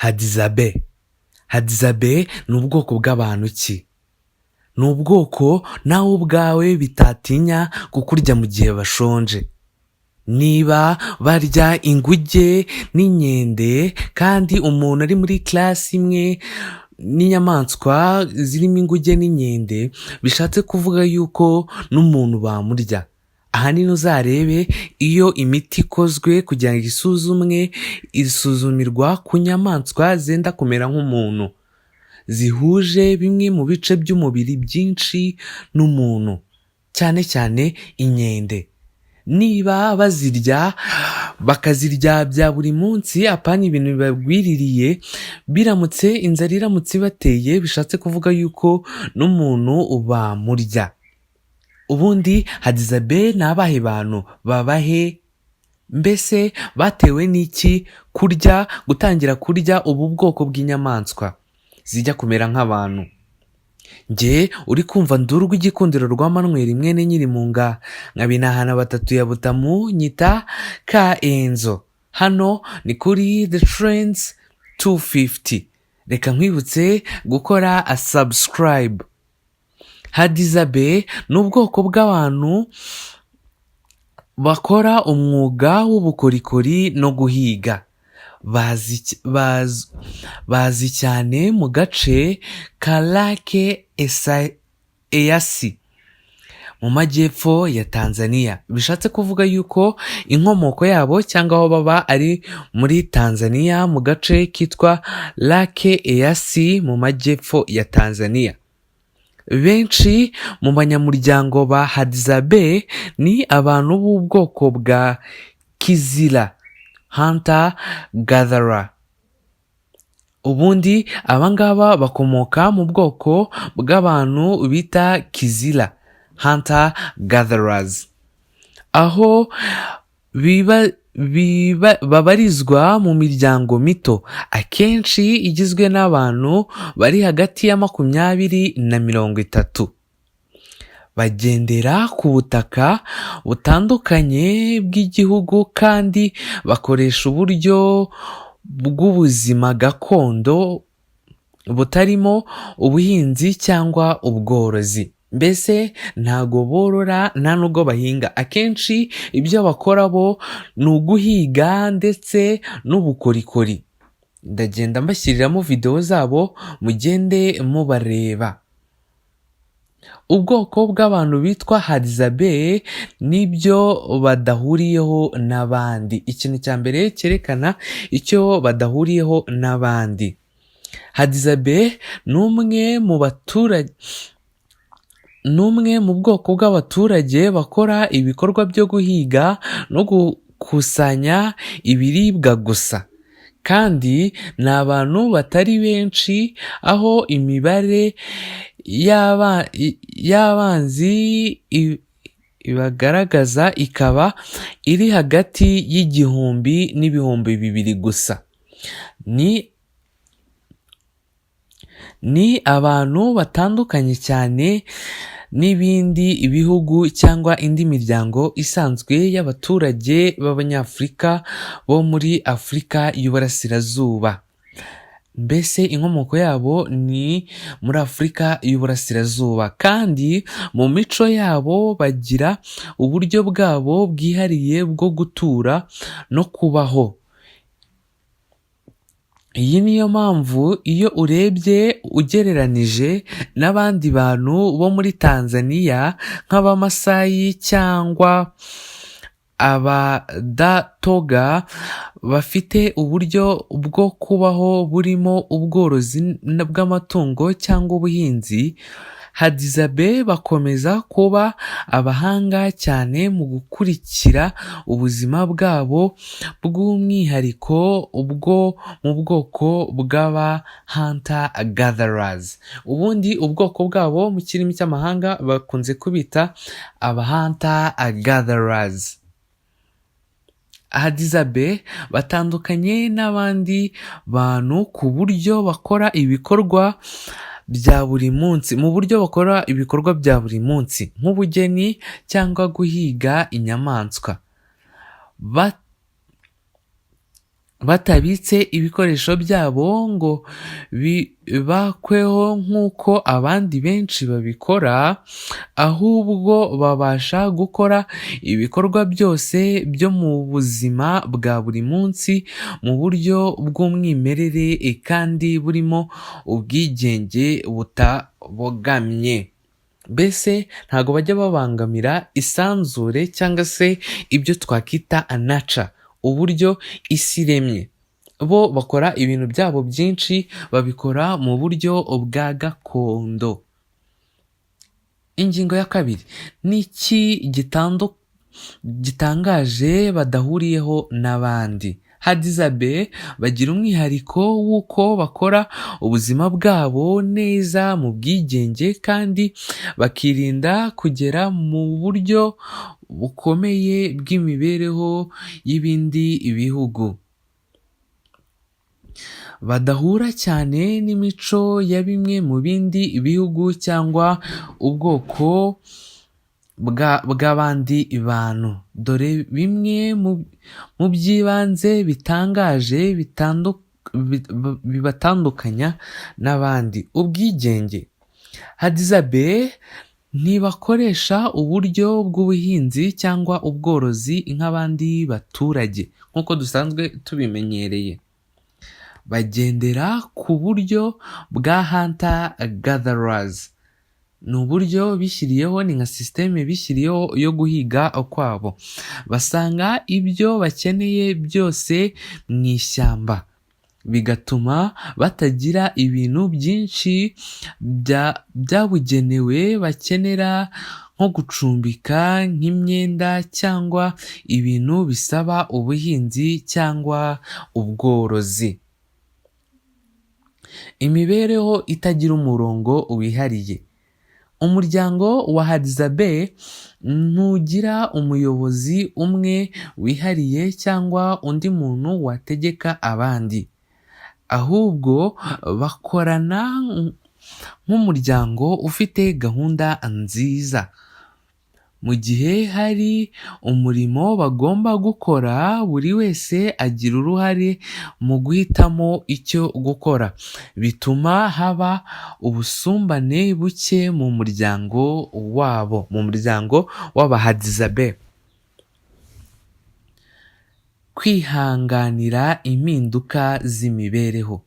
Hadzabe. Hadzabe ni ubwoko bw'abantu ki? Ni ubwoko nawe ubwawe bitatinya kukurya mu gihe bashonje. Niba barya inguge n'inkende kandi umuntu ari muri class imwe n'inyamaswa zirimo inguge n'inkende, bishatse kuvuga yuko n'umuntu bamurya. Ahanini uzarebe iyo imiti ikozwe kugira ngo isuzumwe, isuzumirwa ku nyamaswa zenda kumera nk'umuntu, zihuje bimwe mu bice by'umubiri byinshi n'umuntu, cyane cyane inkende. Niba bazirya, bakazirya bya buri munsi, apana ibintu bibagwiririye, biramutse inzara iramutse ibateye, bishatse kuvuga yuko n'umuntu bamurya. Ubundi Hadzabe ni abahe bantu? Baba he? Mbese batewe n'iki kurya, gutangira kurya ubu bwoko bw'inyamaswa zijya kumera nk'abantu? Njye uri kumva ndurwa igikundiro rwa Manuel mwene Nyirimunga, nkabinahana batatu ya Butamu, nyita ka Enzo. Hano ni kuri The Trends 250. Reka nkwibutse gukora a subscribe. Hadzabe ni ubwoko bw'abantu bakora umwuga w'ubukorikori no guhiga. Bazi cyane mu gace ka Lake Eyasi mu majyepfo ya Tanzania. Bishatse kuvuga yuko inkomoko yabo cyangwa aho baba ari muri Tanzania, mu gace kitwa Lake Eyasi mu majyepfo ya Tanzania. Benshi mu banyamuryango ba Hadzabe ni abantu b'ubwoko bwa Kizila hunter gatherer. Ubundi abangaba bakomoka mu bwoko bw'abantu bita Kizila hunter gatherers, aho biba babarizwa mu miryango mito, akenshi igizwe n'abantu bari hagati ya 20 na 30. Bagendera ku butaka butandukanye bw'igihugu kandi bakoresha uburyo bw'ubuzima gakondo butarimo ubuhinzi cyangwa ubworozi. Mbese ntago borora, nta nubwo bahinga. Akenshi ibyo bakora bo ni uguhiga ndetse n'ubukorikori. Ndagenda mbashyiriramo videwo zabo, mugende mubareba. Ubwoko bw'abantu bitwa Hadzabe n'ibyo badahuriyeho n'abandi. Ikintu cya mbere cyerekana icyo badahuriyeho n'abandi, Hadzabe ni umwe mu baturage, ni umwe mu bwoko bw'abaturage bakora ibikorwa byo guhiga no gukusanya ibiribwa gusa, kandi ni abantu batari benshi, aho imibare y'abanzi ibagaragaza ikaba iri hagati y'1000 n'ibihumbi 2 gusa. Ni abantu batandukanye cyane n'ibindi bihugu cyangwa indi miryango isanzwe y'abaturage b'Abanyafurika bo muri Afurika y'Uburasirazuba. Mbese inkomoko yabo ni muri Afurika y'Uburasirazuba, kandi mu mico yabo bagira uburyo bwabo bwihariye bwo gutura no kubaho. Iyi niyo mpamvu iyo urebye ugereranije n'abandi bantu bo muri Tanzania nk'Abamasayi cyangwa Abadatoga, bafite uburyo bwo kubaho burimo ubworozi bw'amatungo cyangwa ubuhinzi, Hadzabe bakomeza kuba abahanga cyane mu gukurikira ubuzima bwabo bw'umwihariko bwo mu bwoko bw'aba hunter gatherers. Ubundi ubwoko bwabo mu kirimi cy'amahanga bakunze kubita aba hunter gatherers. Hadzabe batandukanye n'abandi bantu ku buryo bakora ibikorwa bya buri munsi, mu buryo bakora ibikorwa bya buri munsi nk'ubugeni cyangwa guhiga inyamaswa. Batabitse ibikoresho byabo ngo bibakweho nk'uko abandi benshi babikora, ahubwo babasha gukora ibikorwa byose byo mu buzima bwa buri munsi mu buryo bw'umwimerere kandi burimo ubwigenge butabogamye. Mbese ntabwo bajya babangamira isanzure cyangwa se ibyo twakita nature, uburyo isi iremye. Bo bakora ibintu byabo byinshi, babikora mu buryo bwa gakondo. Ingingo ya kabiri: ni iki gitangaje badahuriyeho n'abandi? Hadzabe bagira umwihariko w'uko bakora ubuzima bwabo neza mu bwigenge kandi bakirinda kugera mu buryo bukomeye bw'imibereho y'ibindi bihugu. Badahura cyane n'imico ya bimwe mu bindi bihugu cyangwa ubwoko bw'abandi bantu. Dore bimwe mu by'ibanze bitangaje bibatandukanya n'abandi: Ubwigenge. Hadzabe ntibakoresha uburyo bw'ubuhinzi cyangwa ubworozi nk'abandi baturage nk'uko dusanzwe tubimenyereye. Bagendera ku buryo bwa hunter gatherers. Ni uburyo bishyiriyeho, ni nka sisiteme bishyiriyeho yo guhiga kwabo. Basanga ibyo bakeneye byose mu ishyamba, bigatuma batagira ibintu byinshi byabugenewe bakenera nko gucumbika, nk'imyenda cyangwa ibintu bisaba ubuhinzi cyangwa ubworozi. Imibereho itagira umurongo wihariye. Umuryango wa Hadzabe ntugira umuyobozi umwe wihariye cyangwa undi muntu wategeka abandi, ahubwo bakorana nk'umuryango ufite gahunda nziza. Mu gihe hari umurimo bagomba gukora, buri wese agira uruhare mu guhitamo icyo gukora, bituma haba ubusumbane buke mu muryango wabo, mu muryango w'Abahadzabe. Kwihanganira impinduka z'imibereho.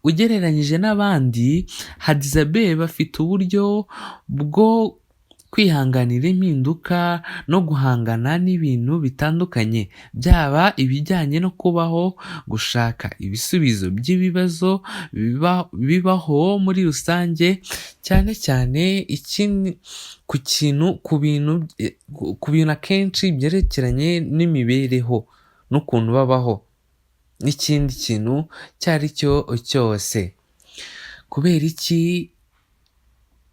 Ugereranyije n'abandi, Hadzabe bafite uburyo bwo kwihanganira impinduka no guhangana n'ibintu bitandukanye, byaba ibijyanye no kubaho, gushaka ibisubizo by'ibibazo bibaho muri rusange, cyane cyane ku bintu akenshi byerekeranye n'imibereho n'ukuntu babaho n'ikindi kintu icyo ari cyo cyose. Kubera iki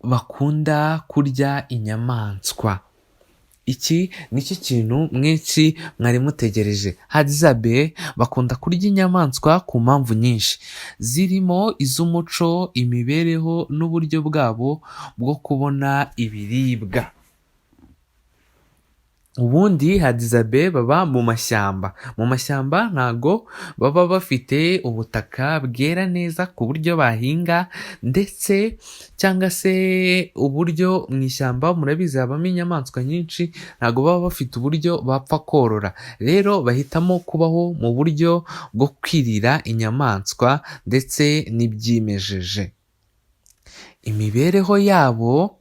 bakunda kurya inyamaswa? Iki nicyo kintu mwinshi mwari mutegereje. Hadzabe bakunda kurya inyamaswa ku mpamvu nyinshi zirimo iz'umuco, imibereho n'uburyo bwabo bwo kubona ibiribwa. Ubundi Hadzabe baba mu mashyamba. Mu mashyamba ntago baba bafite ubutaka bwera neza ku buryo bahinga, ndetse cyangwa se uburyo mu ishyamba murabizi habamo inyamaswa nyinshi, ntago baba bafite uburyo bapfa korora. Rero bahitamo kubaho mu buryo bwo kwirira inyamaswa ndetse n'ibyimejeje. Imibereho yabo: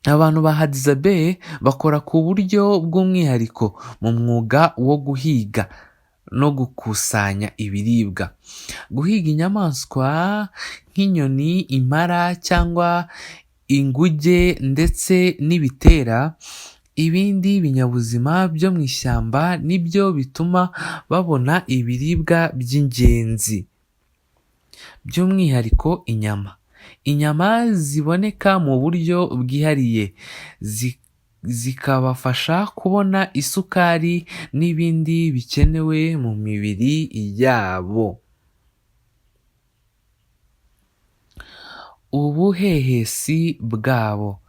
abantu ba Hadzabe bakora ku buryo bw'umwihariko mu mwuga wo guhiga no gukusanya ibiribwa. Guhiga inyamaswa nk'inyoni, impara cyangwa inguge ndetse n'ibitera, ibindi binyabuzima byo mu ishyamba nibyo bituma babona ibiribwa by'ingenzi, by'umwihariko inyama. Inyama ziboneka mu buryo bwihariye, zikabafasha kubona isukari n'ibindi bikenewe mu mibiri yabo. Ubuhehesi bwabo.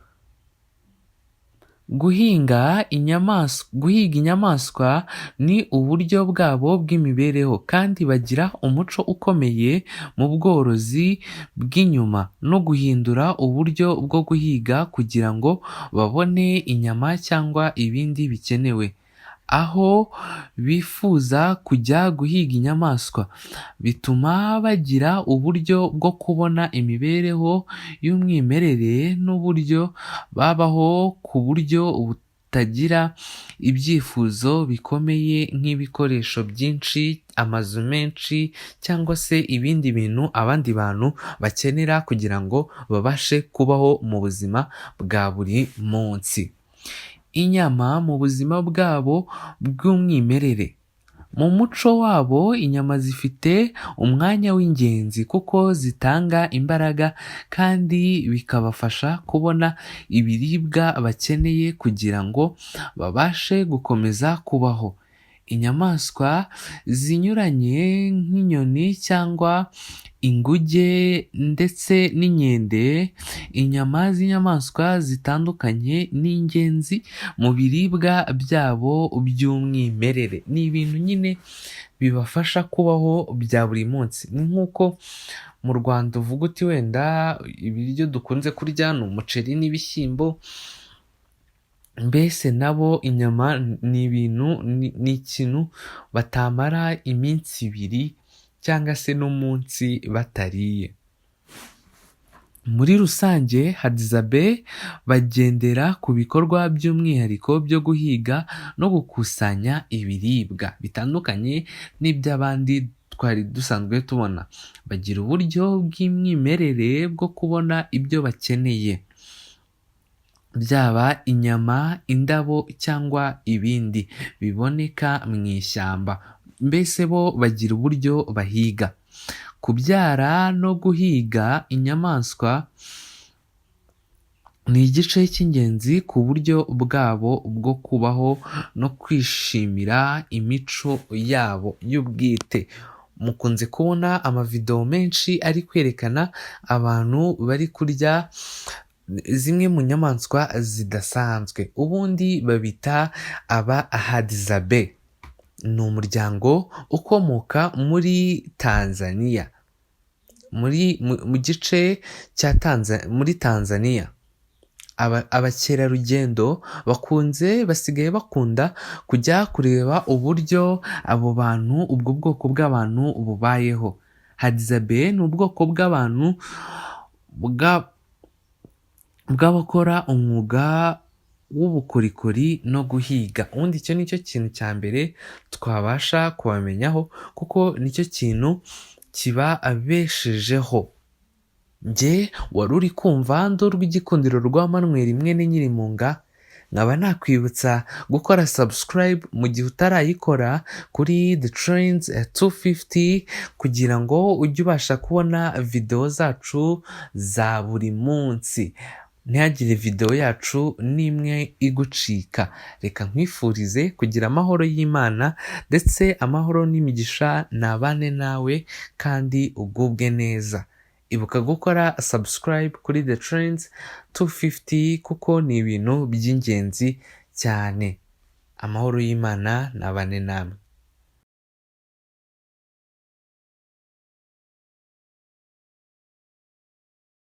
Guhinga inyamaswa, guhiga inyamaswa ni uburyo bwabo bw'imibereho, kandi bagira umuco ukomeye mu bworozi bw'inyuma no guhindura uburyo bwo guhiga kugira ngo babone inyama cyangwa ibindi bikenewe. Aho bifuza kujya guhiga inyamaswa, bituma bagira uburyo bwo kubona imibereho y'umwimerere n'uburyo babaho ku buryo butagira ibyifuzo bikomeye nk'ibikoresho byinshi, amazu menshi cyangwa se ibindi bintu abandi bantu bakenera kugira ngo babashe kubaho mu buzima bwa buri munsi. Inyama mu buzima bwabo bw'umwimerere. Mu muco wabo, inyama zifite umwanya w'ingenzi kuko zitanga imbaraga kandi bikabafasha kubona ibiribwa bakeneye kugira ngo babashe gukomeza kubaho. Inyamaswa zinyuranye nk'inyoni cyangwa inguge ndetse n'inkende, inyama z'inyamaswa zitandukanye ni ingenzi mu biribwa byabo by'umwimerere. Ni ibintu nyine bibafasha kubaho bya buri munsi. Ni nk'uko mu Rwanda uvuga uti wenda ibiryo dukunze kurya ni umuceri n'ibishyimbo, mbese nabo inyama ni ibintu, ni ikintu batamara iminsi 2 cyangwa se n'umunsi batariye. Muri rusange, Hadzabe bagendera ku bikorwa by'umwihariko byo guhiga no gukusanya ibiribwa bitandukanye n'iby'abandi twari dusanzwe tubona. Bagira uburyo bw'umwimerere bwo kubona ibyo bakeneye, byaba inyama, indabo cyangwa ibindi biboneka mu ishyamba. Mbese bo bagira uburyo bahiga. Kubyara no guhiga inyamaswa ni igice cy'ingenzi ku buryo bwabo bwo kubaho no kwishimira imico yabo y'ubwite. Mukunze kubona amavidewo menshi ari kwerekana abantu bari kurya zimwe mu nyamaswa zidasanzwe. Ubundi babita aba Hadzabe. Ni umuryango ukomoka muri Tanzania, muri mu gice cya muri Tanzania. Abakerarugendo bakunze, basigaye bakunda kujya kureba uburyo abo bantu, ubwo bwoko bw'abantu bubayeho. Hadzabe ni ubwoko bw'abantu bw'abakora umwuga w'ubukorikori no guhiga. Ubundi icyo ni cyo kintu cya mbere twabasha kubamenyaho, kuko nicyo kintu kibabeshejeho. Njye wari uri kumva Ndorw'igikundiro rwa Manuel mwene Nyirimunga, nkaba nakwibutsa gukora subscribe mu gihe utarayikora kuri The Trends 250, kugira ngo ujye ubasha kubona videwo zacu za buri munsi, ntihagire videwo yacu n'imwe igucika. Reka nkwifurize kugira amahoro y'Imana, ndetse amahoro n'imigisha nabane nawe kandi ugubwe neza. Ibuka gukora subscribe kuri The Trends 250 kuko ni ibintu by'ingenzi cyane. Amahoro y'Imana nabane namwe.